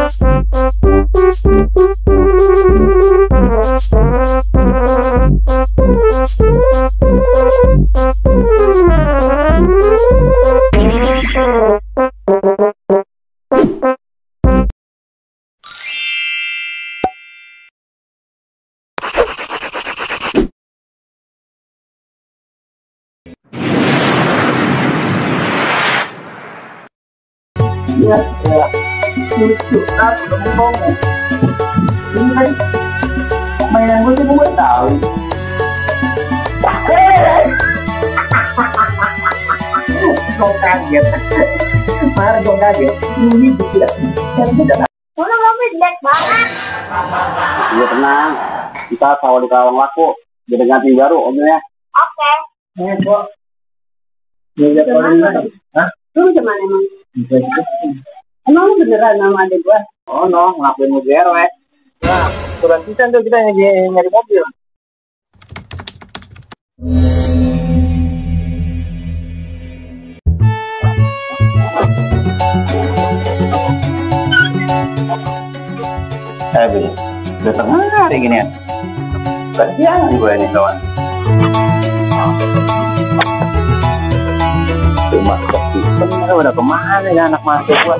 Ya, lucu, aku udah ngomong. Ini kan mainan gue sih gue tahu. Kau kaget, marah kau kaget. Ini tidak. Udah mobil jelek banget. Iya tenang, kita kalau di Karawang laku, jadi ganti baru mobilnya. Oke. Kok? Lihat orang mana? Hah? Lu gimana emang? Emang lu beneran sama adik gua? Oh no, ngelakuin mobil RW. Nah, kurang pisan tuh kita nyari mobil. Bin, udah tengah hari gini ya. Kasihan gue nih kawan. Cuma sebenarnya udah kemana ya anak mahasiswa?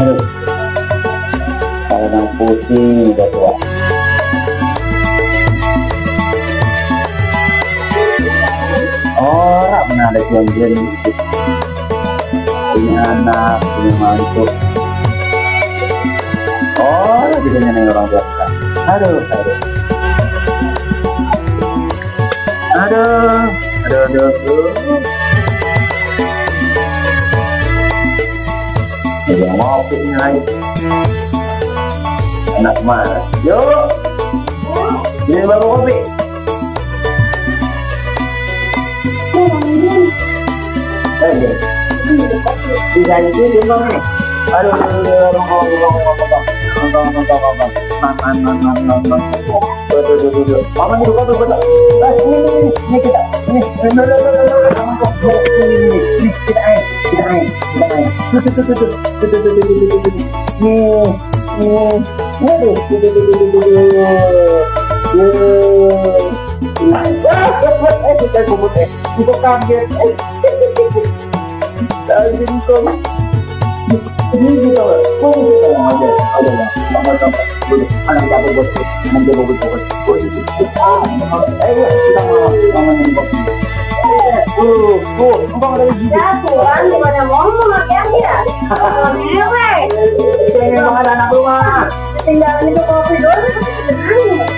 Aduh, kadang pusing udah tua. Orang pernah ada janjian gitu. Punya anak, punya mantu. Orang juga nyanyi orang tua. Aduh. Udah ngopi nih. Enak banget. Yuk. Ini baru kopi. Bisa di bang nih. Aduh, Mama ini kopi betul. Ini kita. Ini kita air. Tinggalin itu kopi doang.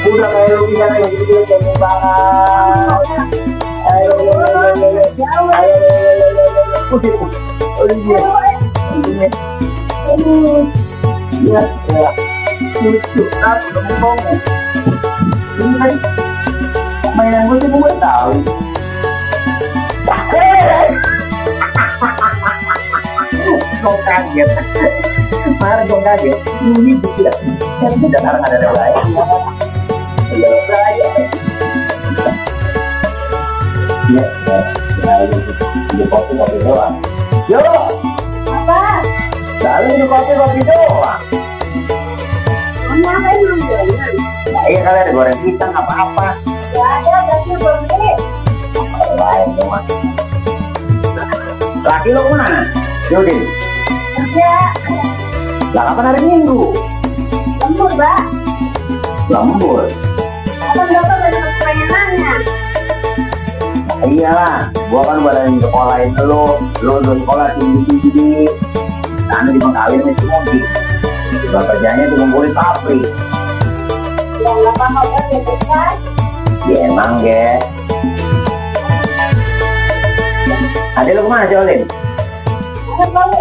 Udah kayak lu bilang kayak gitu kayak banget. Ayo. Ya. Lucu, aku udah ngomong. Ini kan mainan gue sih gue tahu. Kau kaget, marah kau kaget. Ini tidak. Tidak ada lain. Ini kopi doang. Yo. Apa? Lalu ini kopi doang. Ngapain belum jalan? Nah, iya kali ada goreng pisang apa-apa. Gak ada, berarti belum beli. Lain cuma. Laki lo kemana? Yudin. Kerja. Lah kapan hari Minggu? Lembur, Mbak. Lembur. Apa Bapak banyak pertanyaannya? Iyalah, gua kan badan sekolahin lo sekolah tinggi. Nanti di Bengkali nih semua di. Juga kerjanya di ngumpulin pabrik. Ya nggak apa-apa ya kan? Ya emang ya. Ada lo kemana Jolin? Nggak tahu.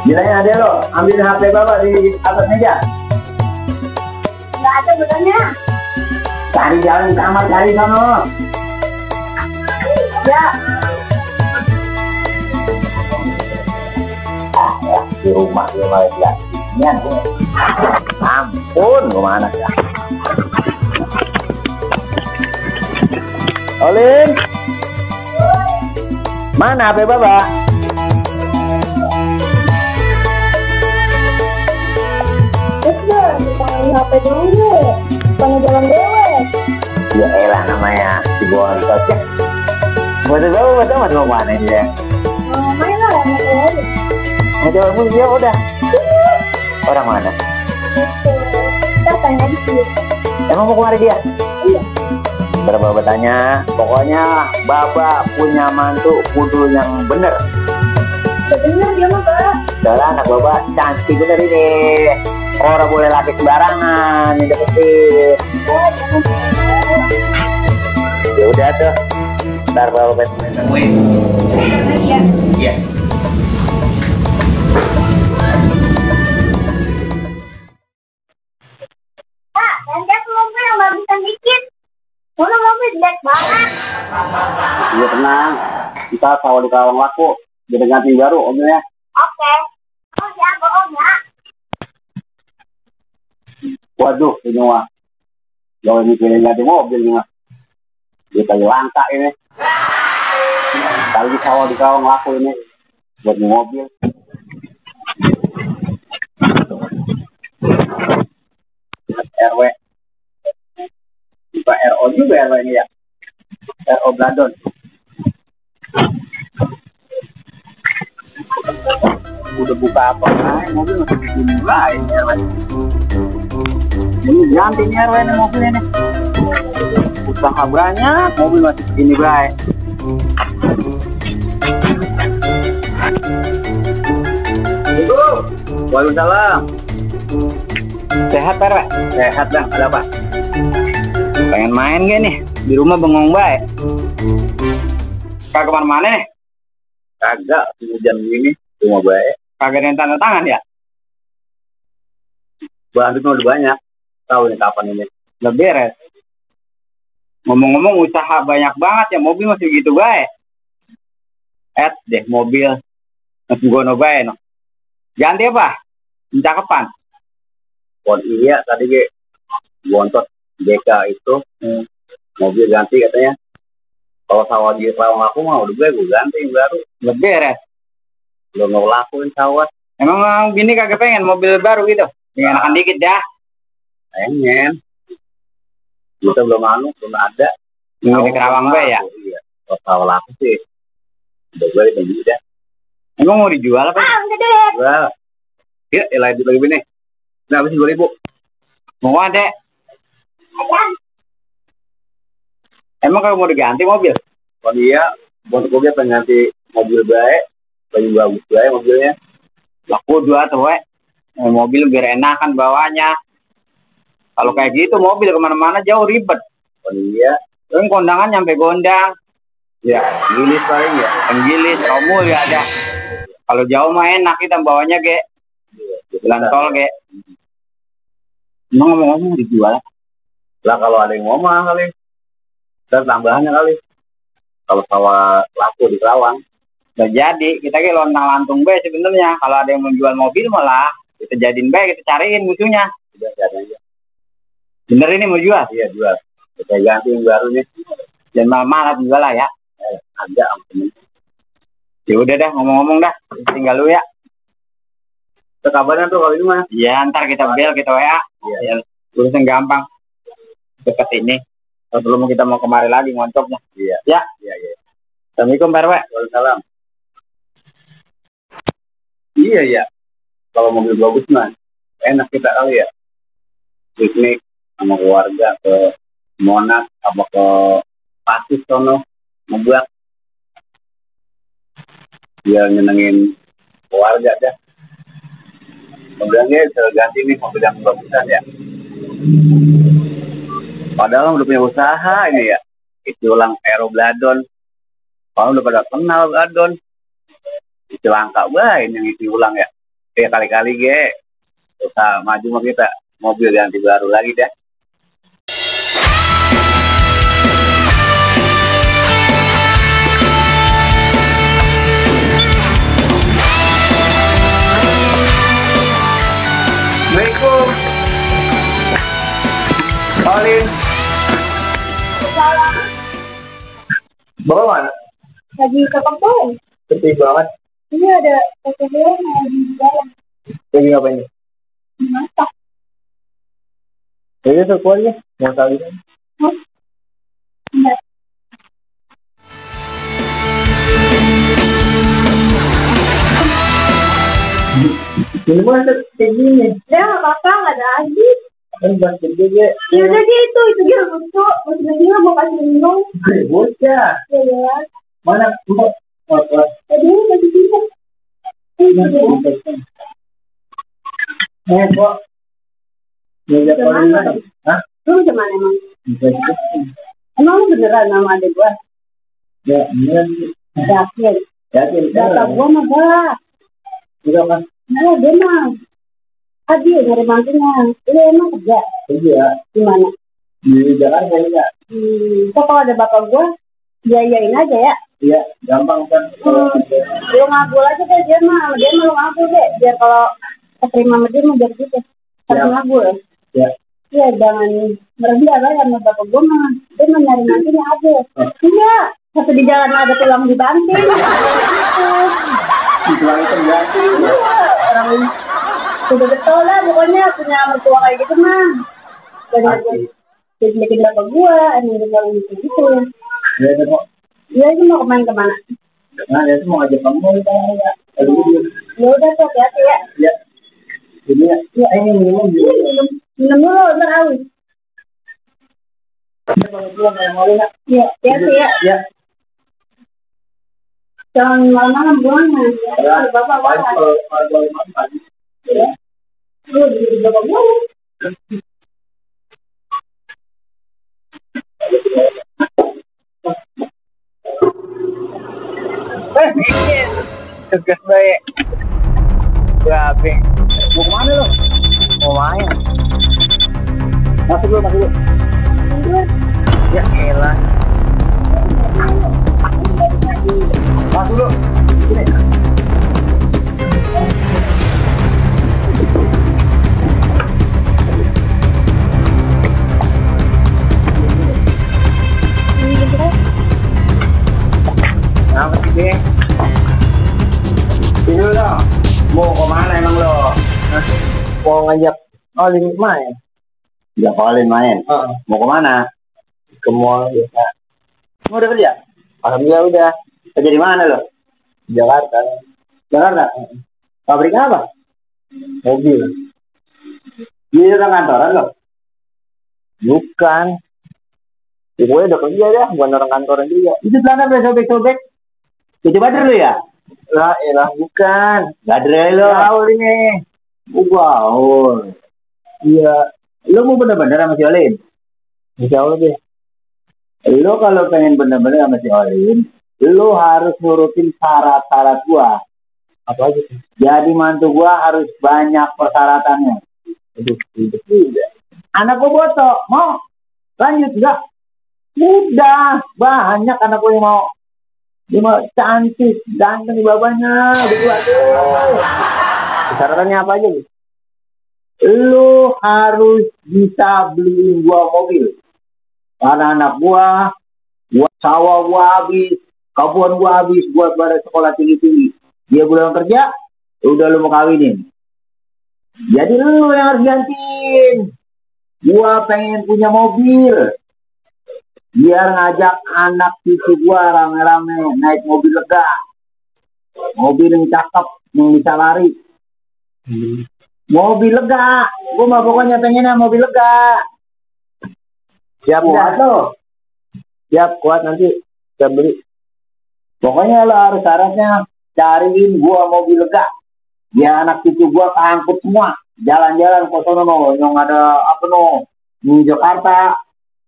Bilangnya ada lo, ambil HP bapak di atas meja. Nggak ada betulnya. Cari jalan di kamar, cari sono. Ya. Ya, di rumah ya. Ini ampun, gimana ya? Olin, mana HP Bapak? Udah, ditangan HP dulu. Pengen jalan dewek. Ya elah namanya si bontot ya. Bontot Bapak mau mana dia? Main lah, mau keluar. Mau jalan dia udah. Orang mana? Kita tanya di sini. Emang mau kemana dia? Iya. Berapa bertanya, pokoknya Bapak punya mantu kudu yang bener. Sebenernya dia mah Pak. Soalnya anak Bapak cantik bener ini. Orang boleh laki sembarangan ini deketin. Oh, jangan sembarangan. Ya udah tuh. Ntar Bapak pengen. Iya. Iya. Pak, ganti mobil yang bagusan dikit. Mana mobil jelek banget. Iya tenang, kita kalau di Karawang laku, jadi ganti baru mobilnya. Oke. Oh ya, bohong ya. Waduh, ini mah. Kalau mikirin ganti mobil nih mah. Kita langka ini. Kalau di sawah di Karawang laku ini, buat mobil. RW. Buka RO juga RW ini ya. RO Bladon. Udah buka apa aja, mobil masih begini lain RW. Ini ganti nih RW ini mobilnya nih. Usaha banyak, mobil masih begini baik. Waalaikumsalam. Sehat Pak RW? Sehat Bang, ada apa? Pengen main gak nih? Di rumah bengong baik. Kagak kemana-mana nih? Kagak, hujan gini, rumah baik. Kagak ada yang tanda tangan ya? Bahan itu udah banyak. Tahu nih kapan ini? Udah beres. Ngomong-ngomong usaha banyak banget ya, mobil masih gitu baik. Deh mobil. Masih gono baik no. Ganti apa? Cakapan. Oh iya tadi ge bontot DK itu mobil ganti katanya. Kalau sawah di Karawang aku mah udah gue ganti baru. Udah beres. Belum mau lakuin sawah. Emang gini kagak pengen mobil baru gitu? Enakan dikit dah. Pengen. Kita belum ada. Ini di Karawang gue ya? Iya. Kalau sawah laku sih. Udah gue beli dah. Emang mau dijual apa? Udah deh. Jual. Ya, lagi nih. Nah, habis 2.000. Mau ada. Emang kalau mau diganti mobil? Oh iya, untuk mobil pengen ganti mobil baik, paling bagus baik mobilnya. Laku 2 tuh, mobil biar enakan bawanya. Kalau kayak gitu mobil kemana-mana jauh ribet. Oh iya. Terus kondangan nyampe gondang. Ya, gilis paling ya. Gilis, romul ya ada. Kalau jauh mah enak kita bawanya ge. Jalan tol ge. Emang ngomong-ngomong dijual? Lah kalau ada yang ngomong kali. Dan tambahannya kali. Kalau sawah laku di Karawang. Udah jadi, kita ke lontang-lantung be sebenarnya. Kalau ada yang menjual mobil malah kita jadiin be, kita cariin musuhnya. Udah cari aja. Bener ini mau jual? Iya jual. Kita ganti yang baru nih. Jangan malah-malah jual lah ya. Ada ampun. Ya udah dah ngomong-ngomong dah. Tinggal lu ya. Kabarnya tuh kalau ini mah. Iya, ntar kita bel, kita WA. Iya. Urusan gampang. Dekat ini. Kalau belum kita mau kemari lagi ngontoknya. Iya. Ya. Iya. Assalamualaikum Pak RW. Waalaikumsalam. Iya ya. Kalau mobil bagus mah enak kita kali ya. Piknik sama keluarga ke Monas apa ke Pasir sono ngebuat. Biar nyenengin keluarga dah. Mobilnya ganti nih mobil yang bagusan ya. Padahal udah punya usaha ini ya. Itu ulang Aero Bladon. Kalau udah pada kenal Bladon. Itu langka banget yang isi ulang ya. Ya kali-kali ge. Usaha maju mah kita mobil ganti baru lagi dah. Assalamualaikum. Olin. Bapak mana? Lagi ke kampung. Sepi banget. Ini ada PTBL yang lagi di jalan. Lagi ngapain nih? Masak. Jadi tuh keluar ya, mau kali kan? Enggak. Ini mana kayak gini? Ya nggak apa-apa, nggak ada lagi. Kan bantu juga. Ya udah gitu, itu dia lucu. Masih lagi nggak mau kasih minum. Bocah. Ya ya. Mana? Tadi masih bisa. Kok? Ngajak orang lain? Hah? Lu gimana emang? Emang lu beneran sama adik gua? Ya, beneran. Yakin. Yakin. Kata gua mah gak. Udah kan? Nah, dia mah. Adi nyari mantunya. Lu emang kerja? Iya. Di mana? Di Jakarta ya. Kok kalau ada bapak gua, biayain aja ya. Iya, gampang kan. Lu ngabul aja deh dia mah. Dia mah lu ngabul deh. Biar kalau keterima sama dia mah biar gitu. Harus ngabul. Ya. Iya, jangan berlebihan lah sama bapak gua mah. Dia mah nyari mantunya aja. Iya. Satu di jalan ada tulang dibanting. Tulang itu ganti. Iya, orang sudah betul lah pokoknya punya mertua kayak gitu mah. Dan aja bikin bapak gua, emang dia bilang gitu. Ya, itu kok. Iya, itu mau kemana? Nah, dia tuh mau ngajak kamu ya. Ya udah tuh, hati-hati ya. Ya. Jadi ya. Ya, ini minum dulu, ntar aus. Ya, hati-hati ya. Ya. Jangan malam-malam buang ya. Bapak Kalau ya. Lu di bapak gua. Tegas baik. Babe. Mau kemana lo? Mau main. Masuk dulu. Ya elah. Masuk dulu. Sini. Apa sih, Bang? Ini lo, mau kemana emang lo? Mau ngajak Olin main? Ya, Olin main. Mau kemana? Ke mall biasa. Mau udah kerja? Alhamdulillah udah. Kerja di mana lo? Jakarta. Jakarta? Pabrik apa? Mobil. Di orang kantoran lo? Bukan. Ya, gue udah kerja dah, bukan orang kantoran juga. Itu celana sobek-sobek. Itu bader lo ya? Lah, bukan. Bader lo. Gaul ini. Gaul. Iya. Lo mau bener-bener sama si Olin? Insya Allah deh. Lo kalau pengen bener-bener sama si Olin, lo harus nurutin syarat-syarat gua. Apa aja sih? Jadi mantu gua harus banyak persyaratannya. Aduh, tidak. Anak gua botok. Mau? Lanjut, enggak? Udah. Banyak anak gua yang mau. Dia mau cantik, ganteng di bapaknya, berdua tuh. Persyaratannya apa aja, Bu? Lu harus bisa beliin gua mobil. Karena anak gua sawah gua habis, kebun gua habis buat pada sekolah tinggi-tinggi. Dia belum kerja, udah lu mau kawinin. Jadi lu yang harus gantiin. Gua pengen punya mobil. Biar ngajak anak cucu gua rame-rame naik mobil lega. Mobil yang cakep, yang bisa lari. Mobil lega. Gua mah pokoknya pengennya mobil lega. Siap kuat lo. Siap kuat nanti kita beli. Pokoknya lo harus syaratnya cariin gua mobil lega. Biar anak cucu gua keangkut semua. Jalan-jalan ke sono no, yang ada apa no? Di Jakarta.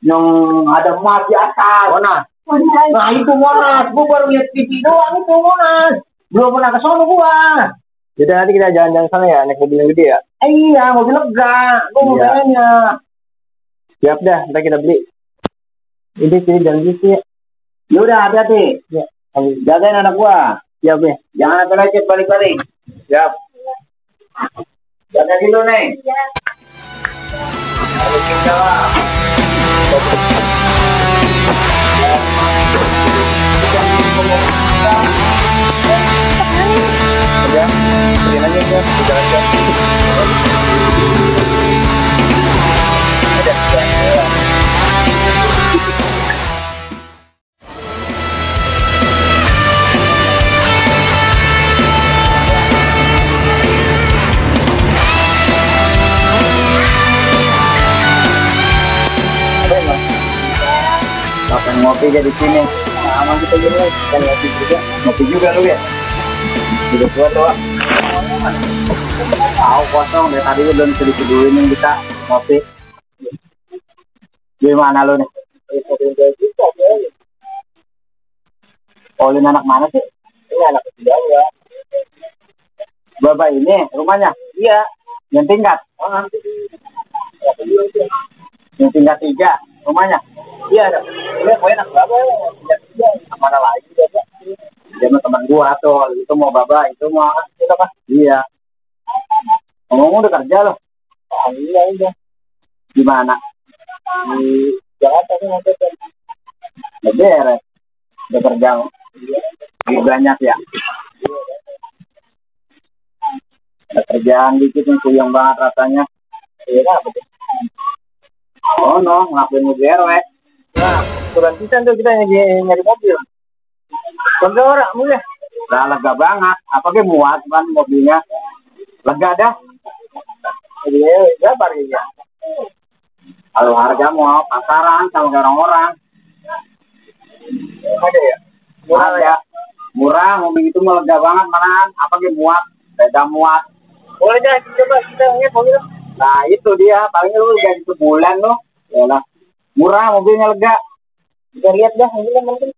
Yang ada emas di atas. Monas. Nah itu Monas. Gue baru lihat TV doang itu Monas. Belum pernah ke sono gua. Jadi nanti kita jalan-jalan sana ya, naik mobil yang gede ya? Iya, mobil lega. Gue mau pengennya. Siap dah, ntar kita beli. Ini sini jalan gitu ya. Ya udah, hati-hati. Ya. Jagain anak gua. Siap deh. Jangan ada lecet balik-balik. Siap. Jaga dulu nih. Ya. Harus kita. bertiga di sini. Aman kita gini, kan ngopi juga. Ngopi juga lu ya? Udah tua tuh. Tahu kosong dari tadi belum sedikit-duluin yang kita ngopi. Gimana lu nih? Oh, ini anak mana sih? Ini anak kecil ya. Bapak ini rumahnya? Iya. Yang tingkat? Yang tingkat 3 rumahnya? Iya, ada. Ini gue enak banget. Mana lagi dia? Dia mah teman gua tuh. Itu mau baba, itu mau kita apa? Iya. Ngomong udah kerja loh. Iya, udah. Di mana? Di Jakarta sih nanti. Udah beres. Udah kerja. Lebih banyak ya. Ada kerjaan dikit yang kuyang banget rasanya. Iya, apa tuh? Oh no, ngelakuin UGRW. Nah, kurang pisan tuh kita nyari mobil. Kerja orang mulai. Udah lega banget. Apa ke muat kan mobilnya? Lega dah. Jadi berapa harganya? Kalau harga mau pasaran sama orang-orang. Ada ya? Murah ya. Murah, mobil itu mau lega banget malahan. Apa ke muat? Beda muat. Boleh deh, coba kita lihat mobil. Nah itu dia, paling lu gaji sebulan lu. Yalah. Murah, mobilnya lega. Kita lihat dah, mobilnya mungkin.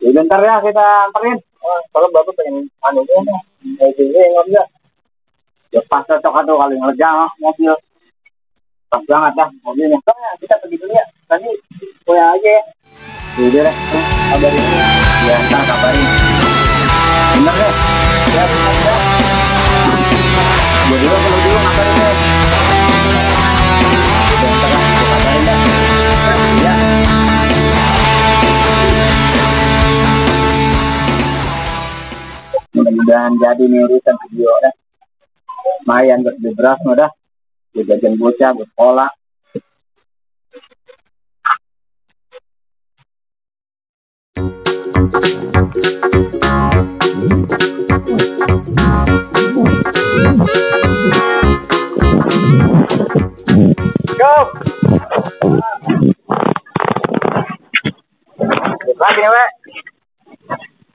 Ya bentar ya kita anterin. Oh, kalau bapak pengen anunya, mobilnya yang nggak. Ya pas cocok tuh kali lega mobil. Pas banget dah mobilnya. Nah, kita pergi dulu ya. Tadi gue aja ya. Udah deh, kabarin. Ya ntar kabarin. Bener deh. Ya, benar ya. Gue dulu kalau dulu ngabarin deh. Udah ntar lah, gue kabarin dah. Ya. Mudah-mudahan jadi nih urusan video dah. Lumayan buat beli beras mah dah. Buat jajan bocah, buat sekolah. Go! Lagi nih, Wek.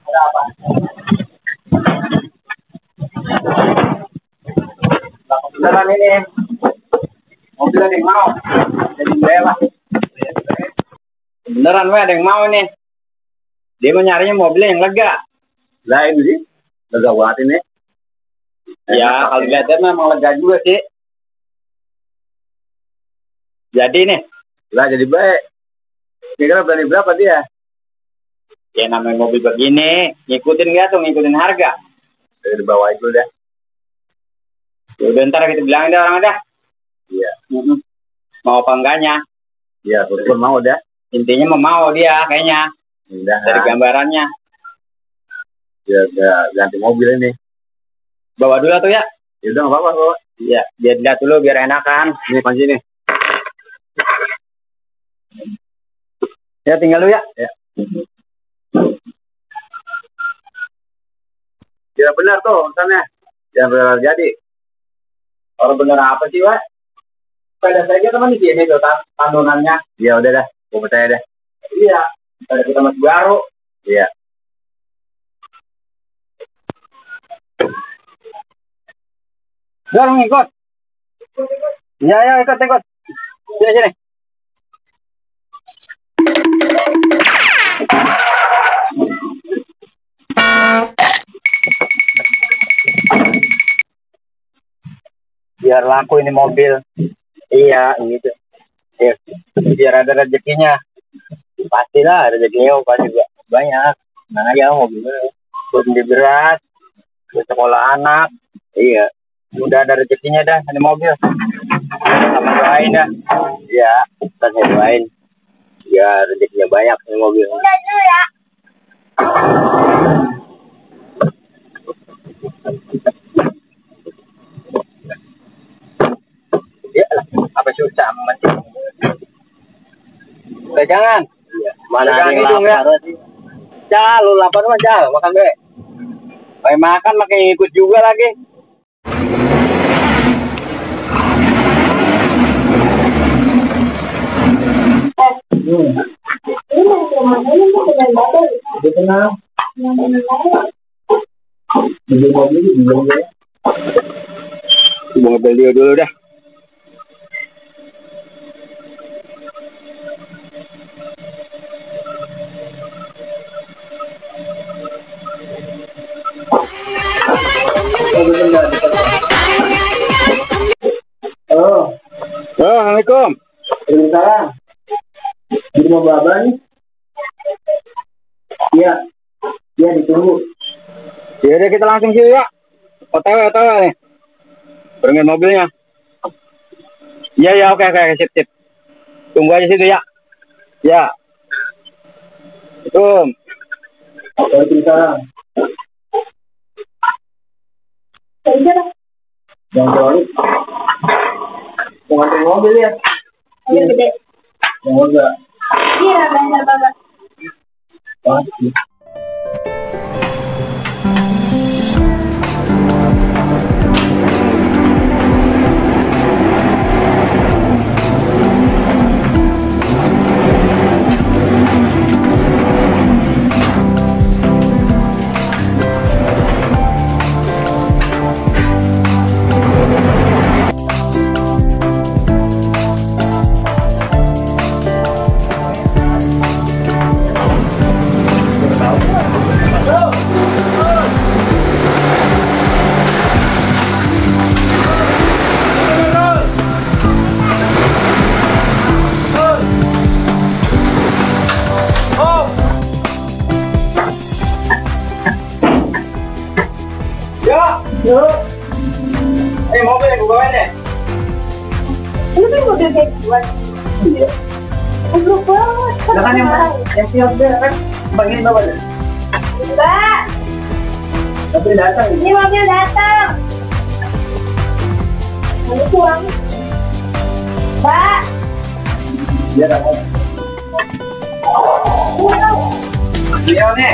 Ada apa? Beneran ini. Mobil ada yang mau. Jadi lewat. Beneran we ada yang mau nih. Dia mau nyarinya mobilnya yang lega. Lah ini sih. Lega banget ini. Ya kalau dilihat memang lega juga sih. Jadi nih. Lah jadi baik. Kira-kira berani berapa dia? Ya namanya mobil begini. Ngikutin nggak tuh? Ngikutin harga. Dari di bawah itu dah. Udah ntar kita bilangin dah orang dah. Iya. Mau apa enggaknya? Iya, betul mau dah. Intinya mau dia kayaknya. Udah. Dari gambarannya. Ya, ganti mobil ini. Bawa dulu tuh ya. Ya udah nggak apa-apa kok. Iya, biar lihat dulu biar enakan. Ini kunci nih. Ya tinggal lu ya. Ya. Ya benar tuh urusannya. Jangan benar jadi. Orang bener apa sih, Wak? Pada saja teman di sini tuh tandungannya. Ya udah dah, gue percaya deh. Iya, pada kita masih baru. Iya. Dorong ikut. Iya, ya ikut. Sini sini. Biar laku ini mobil. Iya gitu ya, biar ada rezekinya. Pastilah rezekinya pasti banyak. Nah aja mobilnya buat beli beras, buat sekolah anak. Iya, udah ada rezekinya dah ini mobil. Sama doain dah. Iya, kita doain ya rezekinya banyak ini mobil. Udah dulu ya. Ya lah, apa susah aman sih? Pegangan. Iya. Mana ada yang lapar sih? Lu lapar mah makan be. Pakai makan makai ikut juga lagi. Ini yang ini tuh dengan mobil. Dia tenang. Yang lain. Di mobil di mobil. Di mobil dia dulu dah. Oh, Assalamualaikum. Waalaikumsalam. Di rumah Baba nih? Iya. Iya, ditunggu. Ya udah kita langsung sih ya. OTW nih. Berangkat mobilnya. Iya oke sip. Tunggu aja situ ya. Ya. Assalamualaikum. Waalaikumsalam. Udah lah. Jangan balik. Mau nganterin mobil ya? Ayo gede. Mau enggak? Iya, banyak banget. Pasti. Mobil yang gue bawain ya? Ini kan mobil kayak buat. Iya. Buruk banget. Lah kan yang siap deh kan bagian bawah deh. Mbak, Mobil datang. ini mobil datang. Ini pulang. Mbak, Dia datang. Iya nih.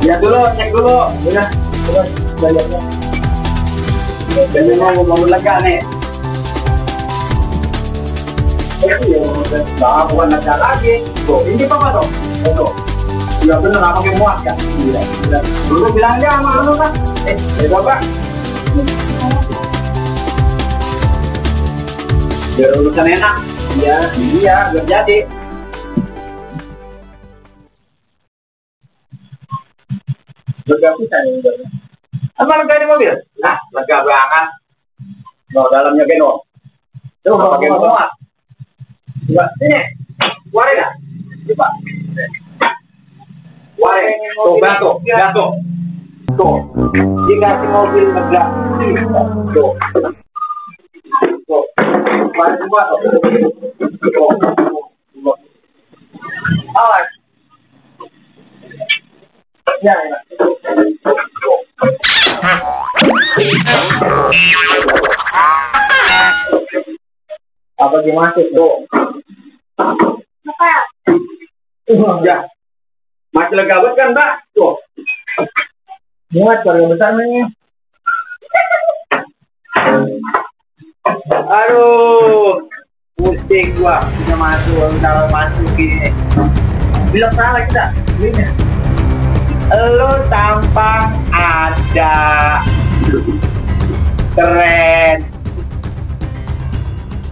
Lihat dulu, cek dulu. Udah, terus bayarnya. Jadi mau lega nih. Iya, Nah, bukan lega lagi. Tuh, ini apa tuh? Tuh. Ya bener, nggak pakai muat kan? iya. Dulu bilang aja sama lu kan. Coba. Biar urusan enak. Iya, biar jadi. Lega bisa nih udah. Apa lega di mobil? Nah, lega banget. No, dalamnya geno. Tuh, nggak pakai muat. Coba, sini. Keluarin dah. Coba. Keluarin. Tuh, jatuh. Tuh. Dikasih mobil lega. Tuh. Tuh. Keluarin semua tuh. Tuh. Awas. Ya, ya. Apa gimana sih tuh? apa? Ya. Masih lega banget kan, Mbak? Tuh. Muat keluarga besar nih. Aduh. Pusing gua. Udah masuk gini. Bilang salah kita. Ini. Lo tampang ada. Keren.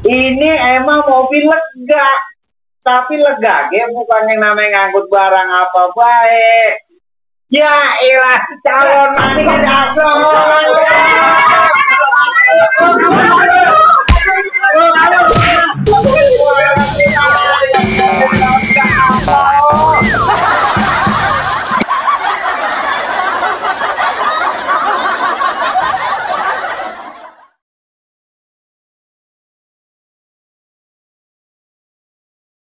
Ini emang mobil lega. Tapi lega, dia bukan yang namanya ngangkut barang apa baik. Ya elah, calon mati kan